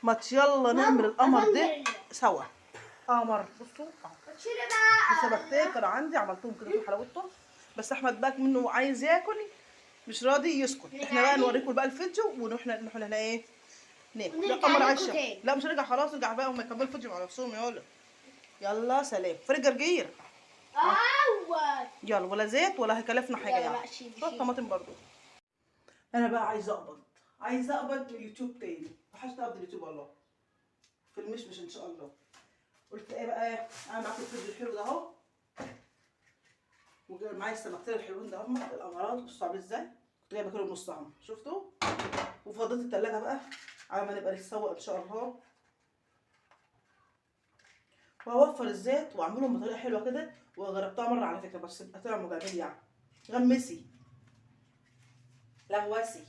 ما يلا نعمل القمر ده سوا. قمر بصوا اهو، سمكتين كانوا عندي عملتهم كده في حلاوتهم، بس احمد بقى منه عايز ياكل مش راضي يسكت. احنا بقى نوريكم بقى الفيديو ونروح نروح هنا ايه ناكل. لا قمر عايشه، لا مش هنرجع خلاص، نرجع بقى هم يكملوا الفيديو مع نفسهم. يلا يلا سلام. فرق جرجير يلا، ولا زيت ولا هيكلفنا حاجة يعني. طماطم برضو. انا بقى عايزه اقبض، عايزه اقبض من اليوتيوب تاني، وحشت اقبض اليوتيوب والله في المشمش ان شاء الله. قلت ايه بقى، انا معاكم الفيديو الحلو ده اهو، وجايب معايا السمكتين الحلوين ده هم القمرات. بصوا عامل ازاي، كنت جايبه كيلو ونص اهو شفتوا. وفضيت التلاجة بقى على ما نبقى نتسوق ان شاء الله، وهوفر الزيت واعملهم بطريقة حلوة كده، وجربتها مرة على فكرة بس بيبقى طعمه جميل يعني. غمسي لغوسي.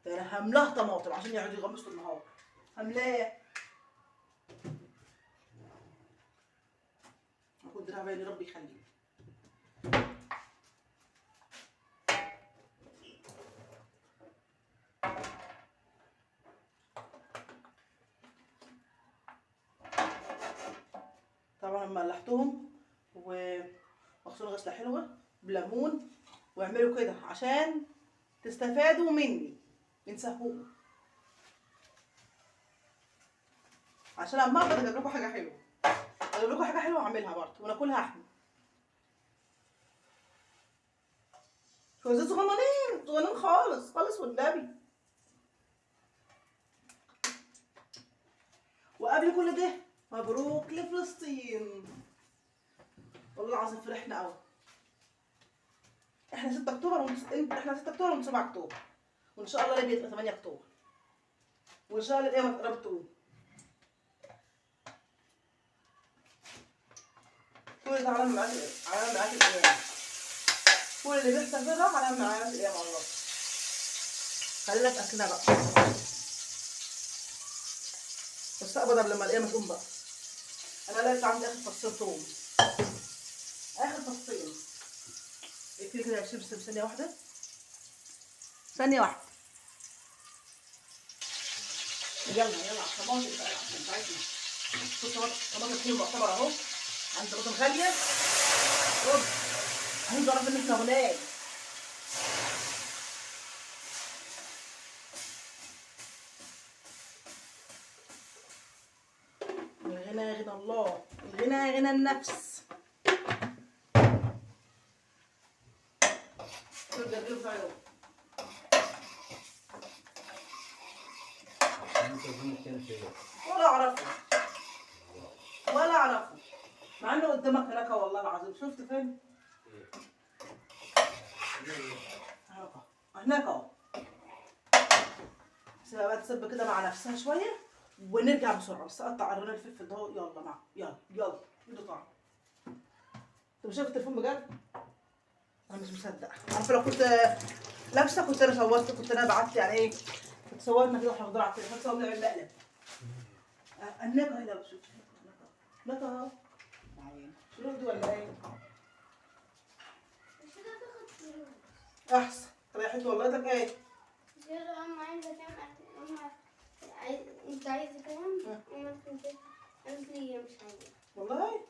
ده انا هملاه طماطم عشان يقعدوا يغمسوا النهار، هملاه. اخد دراع بالي ربي يخليك. طبعا ملحتهم ومغسوله غسله حلوة بليمون، واعملوا كده عشان تستفادوا مني من سهوله، عشان اما اقدر اجيب لكم حاجة حلوة، اجيب لكم حاجة حلوة اعملها برضه وناكلها احنا. شوية صغننين صغننين خالص خالص والنبي. وقبل كل ده مبروك لفلسطين، والله العظيم فرحنا قوي. احنا 6 اكتوبر احنا 6 اكتوبر و 7 اكتوبر، وان شاء الله ليبيا تبقى 8 اكتوبر، وان شاء الله القيامة تقرب تقوم. كل ده علامة معاك، علامة معاك القيامة، كل اللي بيحصل ده علامة معاك القيامة والله. خلينا في اكلنا بقى، بس اقبض قبل ما القيامة تقوم بقى. انا لقيت عندي اخر فصين توم، اخر فصين. اقفلي كده يا شمس ثانية واحدة، ثانية واحدة. يلا يلا على الطماطم بقى عشان بتاعتنا. بصوا طماطم حلو معتبر اهو، عند طماطم غالية. رز هنعرف ان احنا غناي. الغنى غنى الله، الغنى غنى النفس. ولا اعرفه ولا اعرفه، مع انه قدامك هناك والله العظيم. شفت فين؟ هناك اهو. سيبها بقى تسب كده مع نفسها شوية ونرجع بسرعة. بس اقطع قرن الفلفل ده. يلا مع يلا يلا ادوا طعم. انت مش شايف التليفون بجد؟ انا مش مصدقه. عارفه لو كنت لابسه كنت انا صورت، كنت انا بعت يعني ايه، كنت صورنا كده واحنا بندور على التليفون، صورنا نعمل مقلب. الناقة هنا بشوف الناقة اهو. شنو دي ولا ايه؟ مش هتاخد فلوس احسن ريحته والله. لك ايه؟ يلا أم عايزة كام؟ أم انت عايزة كام؟ أم قالت لي مش عايزة. والله؟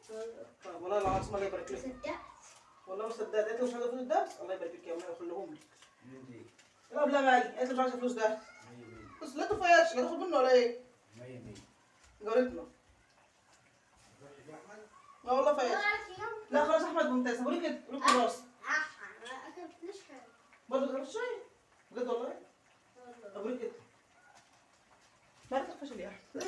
طيب والله العظيم الله يبارك لك. صدقت؟ والله ما صدقت. قالت لي مش عايزة فلوس درس. الله يبارك لك يا أمي ويخليهم لك. لا لا معي. قالت لي مش عايزة فلوس درس. بس لا تفيش، لا تاخد منه ولا ايه؟ جارتنا. لا والله فايش. لا خلاص احمد ممتاز. قولي كده، قولي خلاص. ما اكلتليش حاجة. برضه ما اكلتش شيء؟ بجد والله؟ طب قولي كده. ما تخافش يا احمد.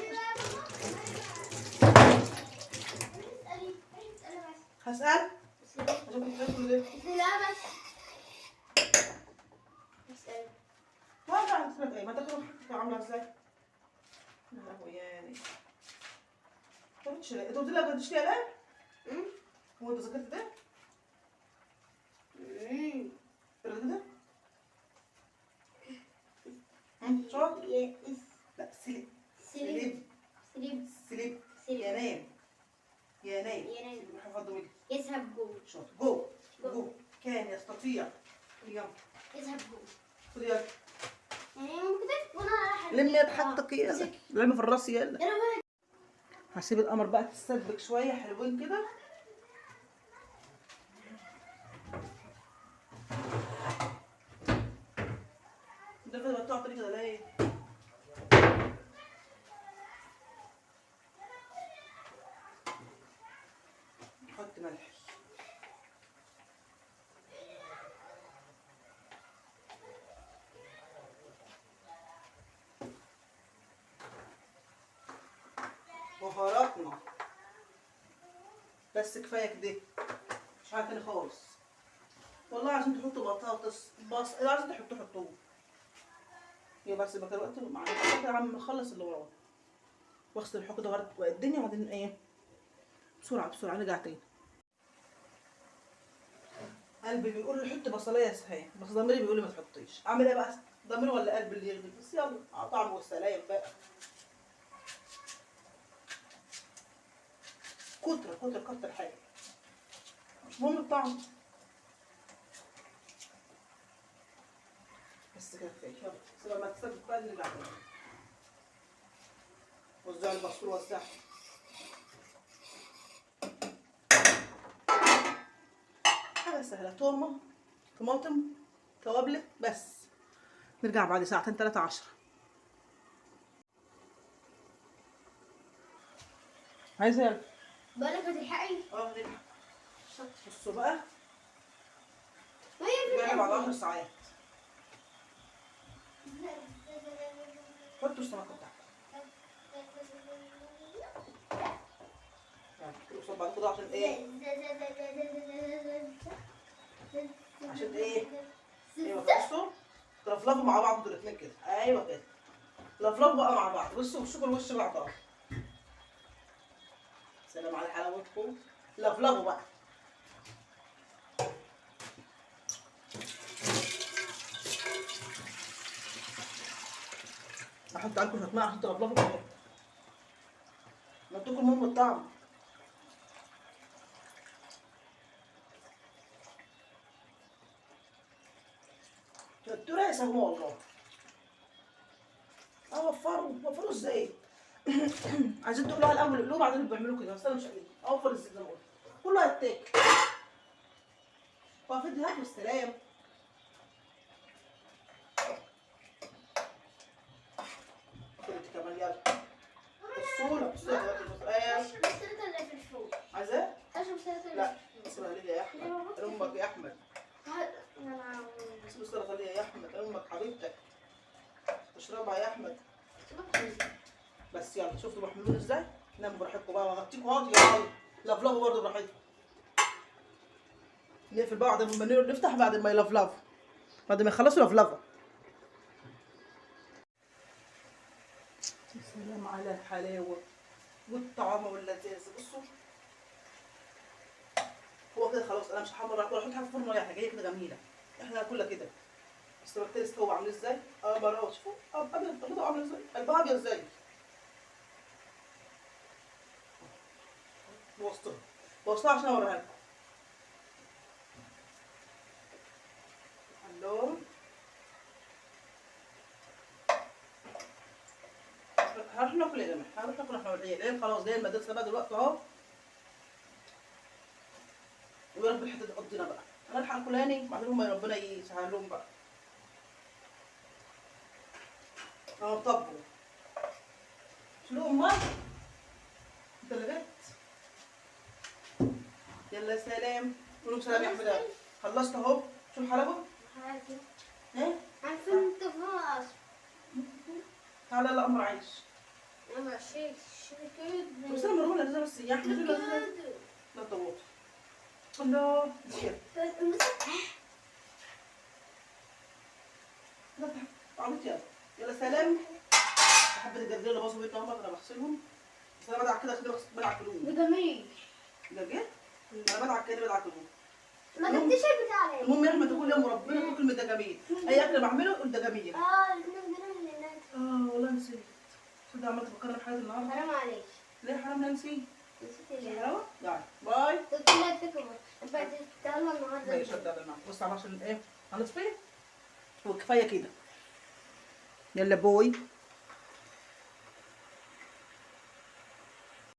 هسأل؟ عشان كنت بتاكل ليه؟ لا بس اسأل. ما انت ايه؟ ما تاكلوا حاجتك عاملة ازاي؟ يا لهوي يعني. ما قلتش ليه؟ انت قلت لها ما قلتش ليه لا؟ هو انت ذاكرت ده؟ قريت ده؟ شاطر؟ لا sleep sleep sleep sleep sleep. ينام ينام. ينام. يذهب يذهب جو. شاطر. جو جو. كان يستطيع. تقطيع. يلا اذهب هو. خد يلا. يعني ممكن وانا راح لمي يد حاجتك يلا، لمي في الراس يلا. هسيب القمر بقى تتسبك شوية حلوين كده. ده كده بتقع طريق كده ليه؟ حط ملح. بهاراتنا بس كفاية كده، مش عارفه تاني خالص والله. عشان تحطوا بطاطس بصل، عايزين تحطوه حطوه. يا بس بقى الوقت معانا كده عم نخلص اللي وراه واغسل الحوض ده والدنيا، وبعدين ايه بسرعة بسرعة نرجع تاني. قلبي بيقول لي حط بصلايه صحيح، بس ضميري بيقول لي ما تحطيش. اعمل ايه بقى؟ ضميري ولا قلبي اللي يغلب؟ بس يلا طعم والسلام بقى. كترة كترة كتر حاجة، مش مهم الطعم، بس كده كفاية. يلا سيبها ما تسبك بقى نرجع تاني. وزع البصل وزعه. حاجة سهلة، تومة طماطم توابلك بس. نرجع بعد ساعتين 3 10. عايزة يلا بالك هتلحقي؟ اه نلحق. بصوا بقى ما هي بعد 10 ساعات. حطوا السمكة بتاعتكم يعني قصاد بعض كده عشان ايه؟ عشان ايه؟ ايوه بصوا تلفلفوا مع بعض انتوا الاثنين كده. ايوه كده لفلفوا بقى مع بعض. بصوا وشكوا الوش بعض اهو. سلام على حلاوتكم. لفلفوا بقى. احط عليكم شوية مية عشان تلفلفوا كده. ما ادوكم المهم الطعم. انتوا يا سهموا والله. وفروا وفروا ازاي؟ عايزين تقولوها الاول قولوها بعدين بيعملوا كده، بس انا مش قادرة اوفر الزيت زي ما قلت، كله هيتاكل. وفيديوهات والسلام. خد انت كمان يلا. الصورة الصورة اشرب السلطة اللي في الفوق. عايزاه؟ اشرب السلطة اللي لا في الفوق. سيبها لي يا احمد، امك يا احمد. سيب السلطة ليا يا احمد، امك حبيبتك. اشربها يا احمد. بس يلا شفتوا بحملون ازاي؟ ناموا براحتكم بقى وهغطيكوا اهو. يلا لفلفوا برضه براحتكم. نقفل بقى بعد ما نفتح، بعد ما يلفلفوا، بعد ما يخلصوا لفلفه. سلام على الحلاوة والطعام واللذاذ. بصوا هو كده خلاص، انا مش هحمر ولا احط حاجة في الفرن ولا حاجة، هي كده جميلة. احنا هناكلها كده. بس البكتيريا استوى عامل ازاي؟ بره شوفوا ابيض ابيض عامل ازاي؟ قلبها ابيض ازاي؟ بوظتها بوظتها عشان اوريها لكم. الله هنروح ناكل يا جماعة، هنروح ناكل احنا والعيال. العيال خلاص جاية المدرسة بقى دلوقتي اهو. ويا رب الحتة دي تقضينا بقى. انا الحق اكل هاني بعدين هم ربنا يسهل لهم بقى. اهو طبوا شنو امال انت اللي جت. يلا سلام، قولوا سلام يا احمد. خلصت اهو. شو الحلاوة؟ ايه؟ عارفين انت فين تعالى يلا قمر عيش. انا شيك شيك. بس انا مرونه لازم بس يا احمد لا تضغط. الله لا عبيط. يلا يلا سلام. حبة الجرجير اللي باظوا بيتنا هم انا بغسلهم، بس انا بدعك كده كده بدعك لهم. ده جميل. ده جه؟ انا بدعك كده بدعك لهم. ما جبتش البتاع ليه؟ المهم يا احمد تقول يا ربنا تاكل من ده جميل، اي اكل بعمله قول ده جميل. الاثنين جنيه. والله نسيت. تصدق عملت تفكرني بحاجة النهارده. حرام عليك. ليه حرام؟ لا نسيت. نسيت ليه؟ حلاوة؟ يلا باي. قلت لك تكبر. بعد يلا النهارده. ماشي ابدا معاك. بص على عشان ايه هنطفي وكفاية كده. يلا bye.